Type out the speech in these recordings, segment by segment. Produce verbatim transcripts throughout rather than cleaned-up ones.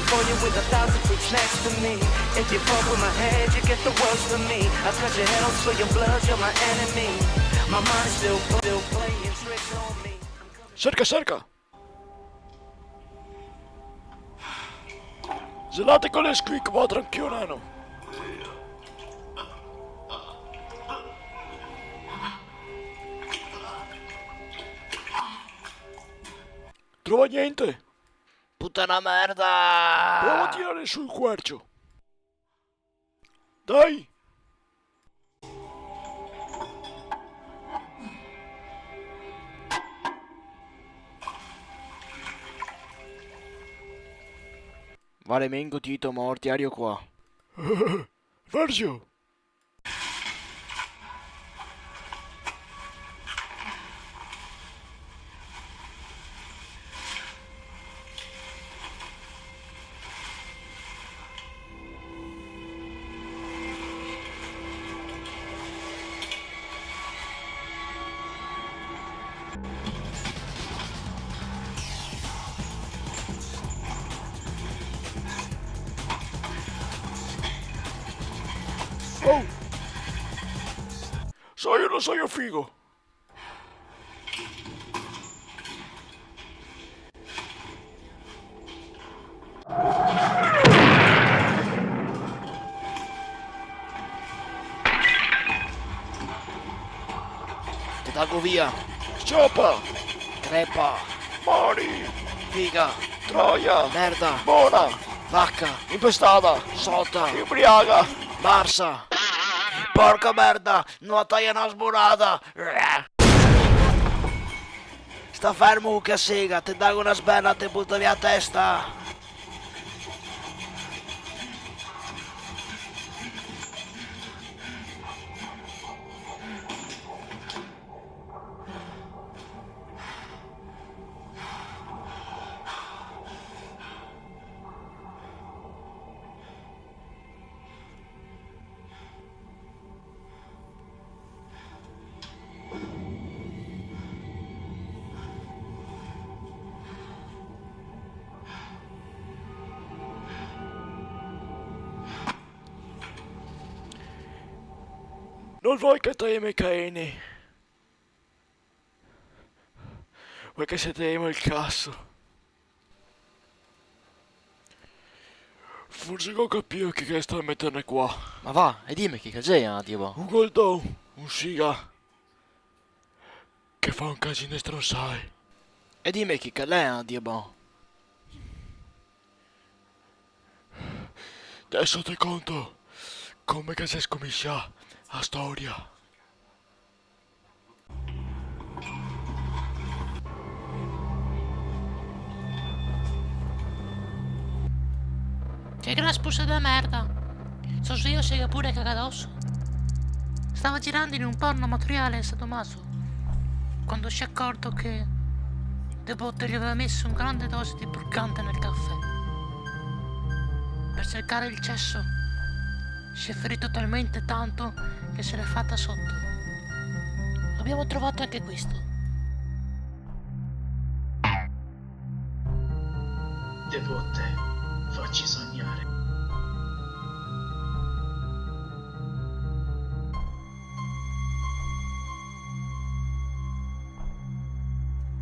For you with a thousand freaks next to me. If you fuck with my head, you get the worst of me. I cut your head off, spill your blood, you're my enemy. My mind is still, still playing tricks on me. Cerca, cerca! Gelate con le squeak, va tranquilo, nano. Trova gnente? Putana merda! Prova a tirare su el quercio. Dai! Vale, mengo, Tito, morti, ario qua. Vergio! Oh! So io, no so io, figo! Te tago via. Sciopa! Crepa! Mori! Figa! Troia! Merda! Bona! Vaca! Impestada! Sota! Imbriaga! Marsa! Porca merda! No la taia na sborada! Sta fermo, che sega, te dago na sberla, te buto via a testa! No vol che te me caene. Parché se te emo el caso. Forse che go capìo chi che sta a meterne qua. Ma va, e dime chi che xe, ah, Dio bon. Un goldon, un siga, che fa un casin de stronsae. E dime chi che l'è, ah, Dio bon. Deso te conto come che xe scominsià a storia. Che gran spusa de merda! So zio se ga pure cagà doso. Stava girando in un porno amatoriale a San Tomaso, quando si è accorto che Debotte gli aveva messo un grande dose di purgante nel caffè. Per cercare il cesso, si è ferito talmente tanto che se l'è fatta sotto. Abbiamo trovato anche questo. Debotte, facci sognare.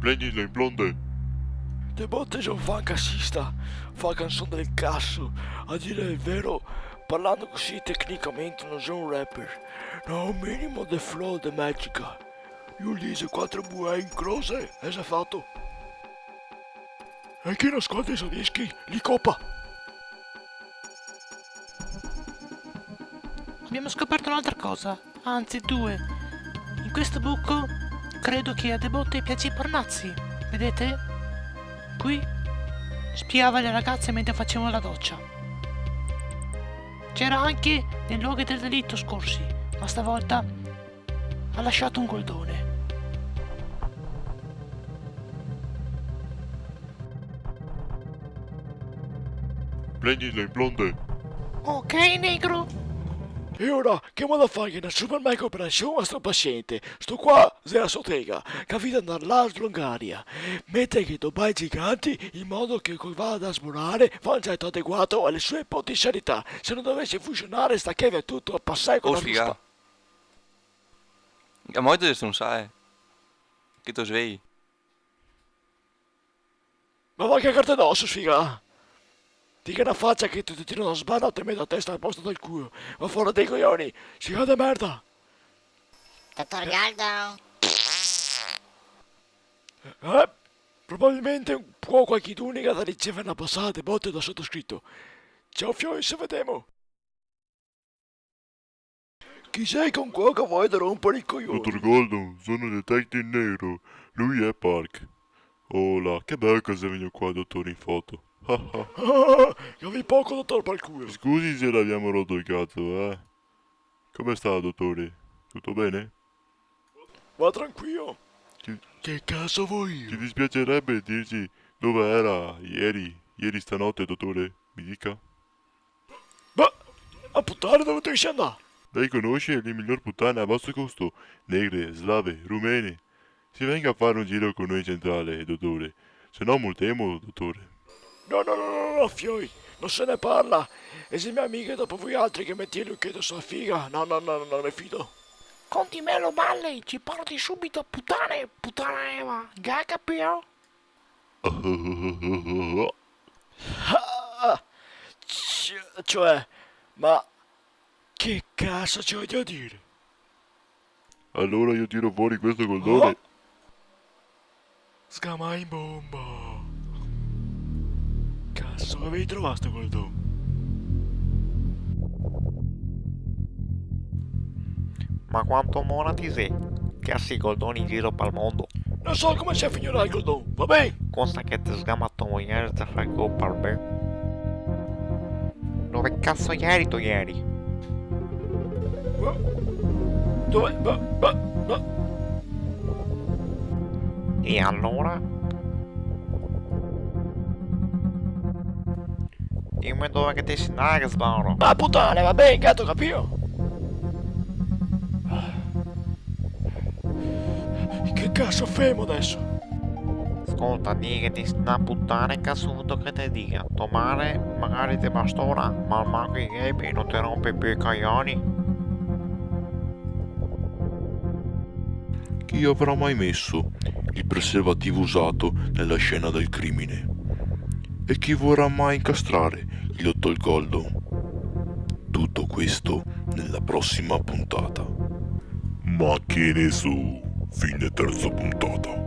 Prendi le blonde. Debotte xe un fan casista, fa canson del caso. A dire el vero, parlando cusì tecnicamente no xe un rapper. No, un minimo de flow, de magica. Lu el dixe quatro buè in croxe e xe fato. E chi no scolta i so dischi, li copa. Abbiamo scoperto un'altra cosa, anzi due. In questo buco credo che a Debotte piace i pornazzi, vedete? Qui spiava le ragazze mentre facevano la doccia. C'era anche nei luoghi del delitto scorsi, ma stavolta ha lasciato un goldone. Prendi le blonde. Ok, negro. E ora, che modo faghe na super mega operasion a sto pasiente? Sto qua xe la sotega, che la vita andar là a slongaria. Mete che do bai giganti in modo che co va a sborare, va già adeguato a le sue potensialità. Se no dovese funsionare, sta che via tuto a pasare con... Oh, la sfiga. Ruspa. A moito de stronsae. Che te svei. Ma va a cagarte doso, sfiga! Ti che na facia che te, te tiro na sbana, te meto a testa al posto del culo. Va fora dai coglioni, sfiga de merda! Dotor Gordon. Eh? Probabilmente un po' qualchidun che ga da ricevere na pasada de bote dal sotoscrito. Ciao fioi, se vedemo! Chi xe con quel che vol rompare i coglioni? Dotor Gordon, sono Detective Nero. Lui è Park. Ola, che bel che xe vegnù qua el dotore in foto. Ah, ah. Capì poco, dotor Parkour. Scusi se l'abbiamo rotto il cazzo, eh. Come sta, dottore? Tutto bene? Va tranquilo. Ci... Che cazzo vuoi? Ci dispiacerebbe dirci dove era ieri, ieri stanotte, dottore? Mi dica. Beh, a putane dove te si andà? Lei conosce le miglior putane a basso costo? Negre, slave, rumene? Si venga a fare un giro con noi in centrale, dottore. Se no multemo, dottore. No, no, no, no, no, fioi, no se ne parla. E xe mia amica dopo voialtri che metì el lucheto su la figa. No, no, no, no, no me fido. Conti me lo balle, ci porti subito putane, putana Eva. Ga capìo? Ah, ci-, cioè, ma che cazzo ci voglio dire? Allora io tiro fuori questo goldone. Oh! Sgamà in bomba! Cazzo, dove te lo gavei trovà sto goldon? Ma quanto mona ti xe? Che a sti goldoni in giro pal mondo. No so come sia finìo el goldon, va ben? Cosa che te sgama to mojer te fa el go par ben. Dove cazzo ieri to ieri? Dove? Ba, ba, ba. E allora? Dime dove che te si ndà, che sbaro. Ma putane, va ben, gato capìo? Che cazzo femo deso? Scolta, dighe che te si na putana, cazzo vuto che te diga? To mare magari te bastona, ma almanco i ghebi no te rompe pì i coglioni. Chi avrà mai messo il preservativo usato nella scena del crimine? E chi vorrà mai incastrare il dottor Gordon? Tutto questo nella prossima puntata. Ma che ne so, fine terza puntata.